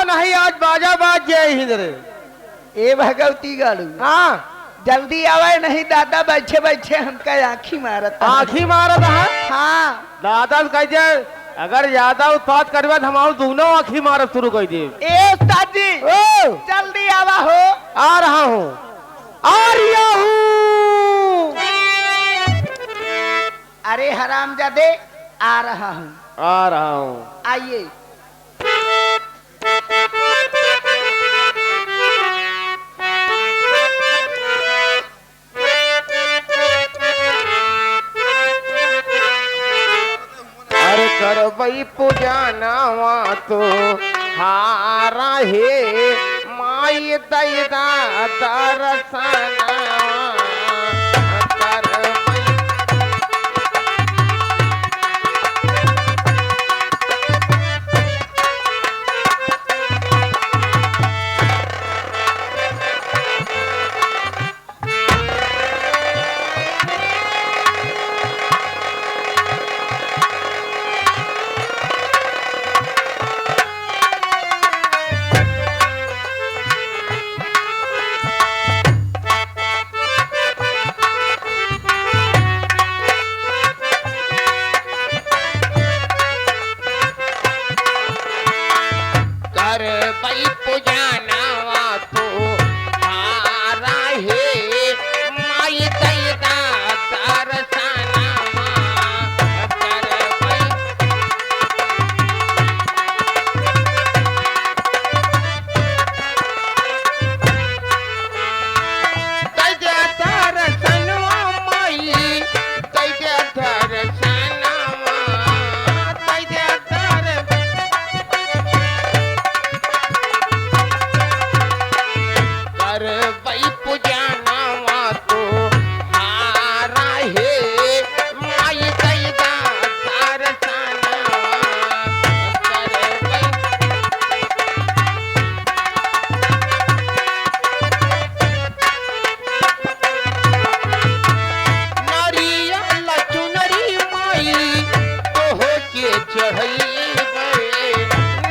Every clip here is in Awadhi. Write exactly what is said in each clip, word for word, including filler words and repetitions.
नहीं, आज बाजा बाज जाए ही रे। ए भगवती गाड़ू। हाँ। जल्दी आवे नहीं दादा, बैठे बैठे हमका आँखी मारत है। आँखी मारत है? हाँ। दादा से कह दे, अगर ज्यादा उत्पात करबे तो हम दोनों आँखी मारत शुरू कर दे। ए उस्ताद जी, ओ। जल्दी आवा हो। आ रहा हूँ, आ रहा हूँ। अरे हरामजादे, आ रहा हूँ। आ रहा हूँ। आइए। अरे करबई पूजनवा तो हारा हे, माई दैदा दरसनवा। करबई करबई पूजनवा तो हारा हे, माई दैदा दरसनवा। करबई दैदा दरसनवा माई, दैदा दरसनवा, दैदा दर- करबई पूजनवा तो हारा हे, माई दैदा दरसनवा। करबई नरियल चुनरी माई तोहके चढ़इबे,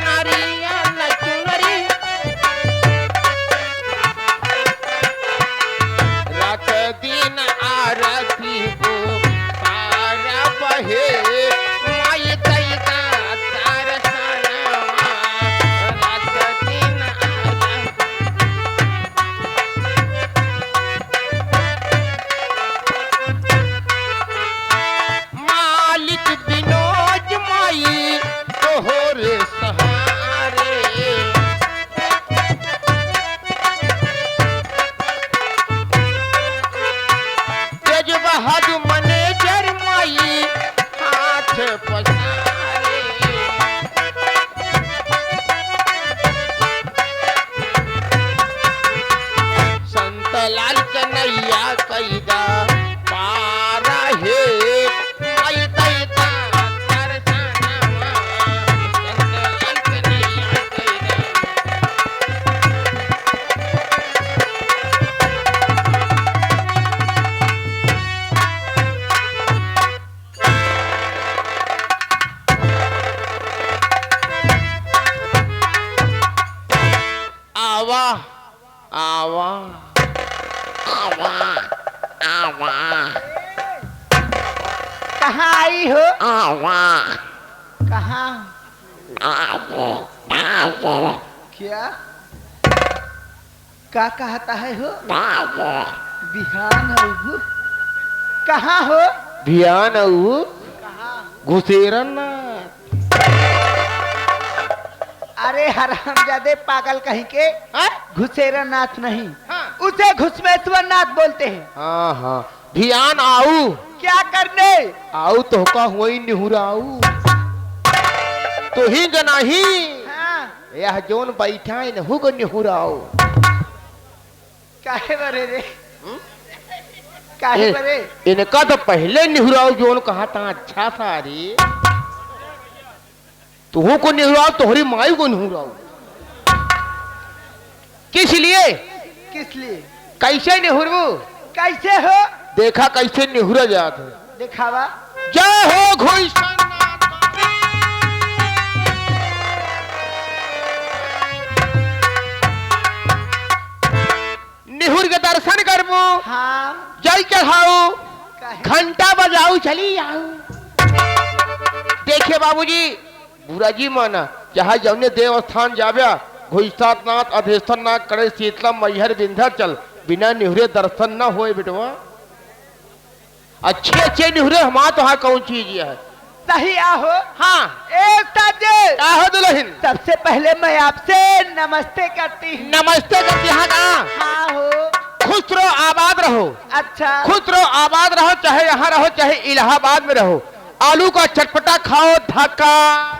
नरियल चुनरी। रात दिन आरती हो करबे हे, माई दैदा दरसनवा। रात दिन आरती मालिक विनोद माई तोहरे सहारे। तेज बहादुर मैनेजर माई हाथ पसारे। संत लाल कन्हैया कइदा पार हे, माई दैदा दरसनवा। संत लाल कन्हैया कइदा। आवा, आवा, आवा, आवा। कहाँ आई हो? आवा। कहाँ? आवा, आवा। क्या? का कहता है हो? बाबा। बिहान अउबू। कहाँ हो? बिहान अउबू। कहाँ? घुसेरन नाथ। अरे हरामजादे पागल कहीं के। हाँ? घुसेरन नाथ नहीं। हाँ। उसे घुसमेश्वर नाथ बोलते हैं। हाँ, हाँ। भियान आऊ। क्या करने? आऊ तोहका हुई निहुराऊ। तोही क नाही। हाँ। यह जौन बैठा है, इनहू क निहुराऊ। काहे बरे रे? हम्म? काहे ए, बरे? इनका तो पहले निहुराऊ जौन कहा था अच्छा सा रे। तुहू को निहुराऊ, तोहरी माई को निहुराऊ। किस लिए? किस लिए? कैसे निहुरबू? कैसे हो? देखा कैसे निहुरा जात है। दिखावा। जय हो घुइसन नाथ। बाबूजी, बुरा जी माना, चाहे जौने देव स्थान जाव्या, घुइसात नाथ, अधेसर नाथ, कड़े शीतला, मैहर विंध्याचल, बिना निहुरे दर्शन न होए बेटवा। अच्छे अच्छे निहुरे हमार तोहार कौन चीज है? सही आहो। हाँ। ए साजे। आहो दुल्हन। सबसे पहले मैं आपसे नमस्ते करती हूँ। नमस्ते करती, हाँ का? हाँ हो। खुश रहो, आबाद रहो। अच्छा। खुश रहो, आबाद रहो, चाहे यहाँ रहो, चाहे इलाहाबाद में रहो। आलू का चटपटा खाओ, धक्का।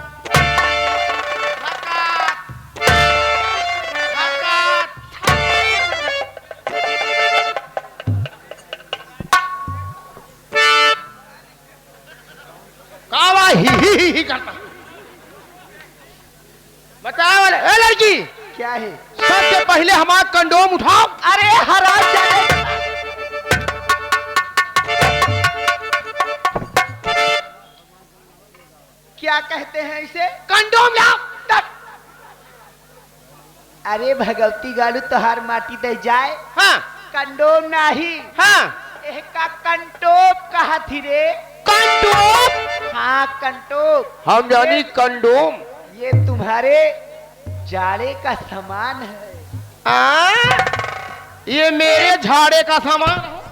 का बा ही, ही, ही, ही करता? बताओ रे, ए लड़की, क्या है? सबसे पहले हमारा कंडोम उठाओ। अरे हराम जादे। क्या कहते हैं इसे? कंडोम लाओ। तट। अरे भगवती गालू तोहार माटी दे जाए। हाँ। कंडोम नाही। हाँ। एहका कंटोप कहा थी रे। कंटोप? हाँ, कंटोप। हम जानी ये, कंडोम। ये तुम्हारे जाड़े का सामान है। आ? ये मेरे झाड़े का सामान है।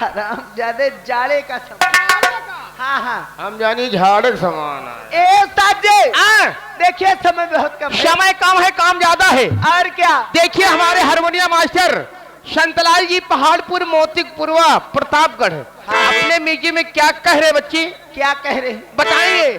हरामजादे, जाड़े का सामान। हाँ, हाँ। हम जानी झाड़े का सामान है। ए साजे। हाँ। देखिए, समय बहुत कम है। समय कम है, काम ज्यादा है। और क्या? देखिए, हमारे हारमोनियम मास्टर संतलाल जी, पहाड़पुर, मोतिकपुरवा, प्रतापगढ़, हाँ। अपने म्यूजिक में क्या कह रहे बच्ची? क्या कह रहे? बताइए।